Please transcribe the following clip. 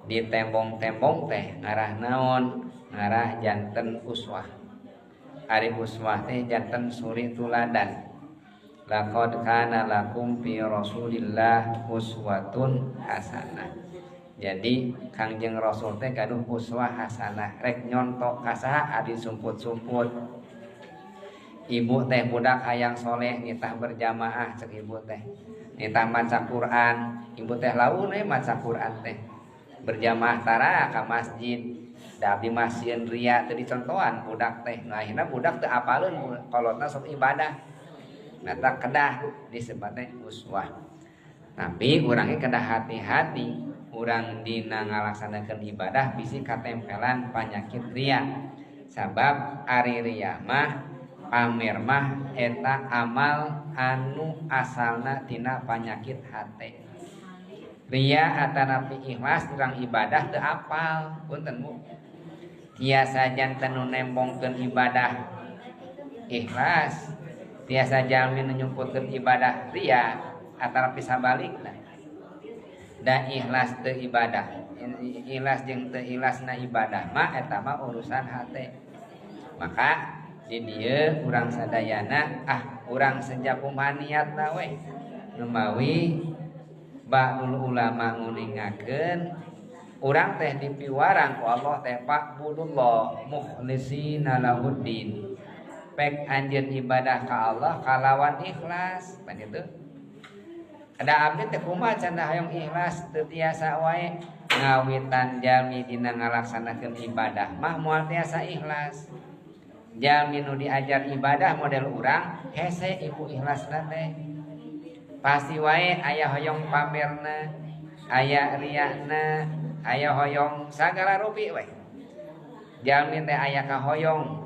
Ditembong-tembong teh ngarah naon? Ngarah janten uswah. Ari uswah teh janten suri tuladan. Laqad kana lakum fi Rasulillah uswatun hasanah. Jadi Kangjeng Rasul teh gaduh uswah hasanah, rek nyontok ka saha adi sumput-sumput. Ibu teh budak hayang soleh, nitah berjamaah cek ibu teh. Nitah maca Quran, ibu teh laun we maca Quran teh. Berjamaah tara ka masjid. Da abdi mah sieun ria teu dicontohan budak teh. Nah, akhirna budak teu apaleun kolotna sok ibadah. Nah, tak kedah disebut teh uswah. Tapi urangnya kedah hati-hati, urang dina ngalaksanakeun ibadah bisi katempelan penyakit ria. Sabab ari ria mah, pamer mah, eta amal anu asalna tina penyakit hate. Ria atanapi ikhlas urang ibadah teu apal, punten, Bu. Tiasa janten nu nembongkeun ibadah ikhlas, tiasa jalmi nu nyumputkeun ibadah ria atanapi sabalikna. Da ikhlas teu ibadah, ikhlas jeung teu ikhlasna ibadah mah eta mah urusan hate. Maka di dieu urang sadayana, ah, urang seja kumaha niatna we. Numawi ba'dul ulama nguningakeun urang teh dipiwarang ku Allah teh fa'budullah mukhlisina lahuddin. Pek anjeun ibadah ka Allah kalawan ikhlas, pan itu. Ada abdi teh kumaha cenah hayang ikhlas teu tiasa wae. Ngawitan jalmi dina ngalaksanakeun ibadah mah moal tiasa ikhlas. Jalmi nu diajar ibadah model urang hese ibu ikhlasna teh. Pasti wae aya hoyong pamerna, aya riana, aya hoyong sagala rupi we. Jalmi teh aya kahoyong.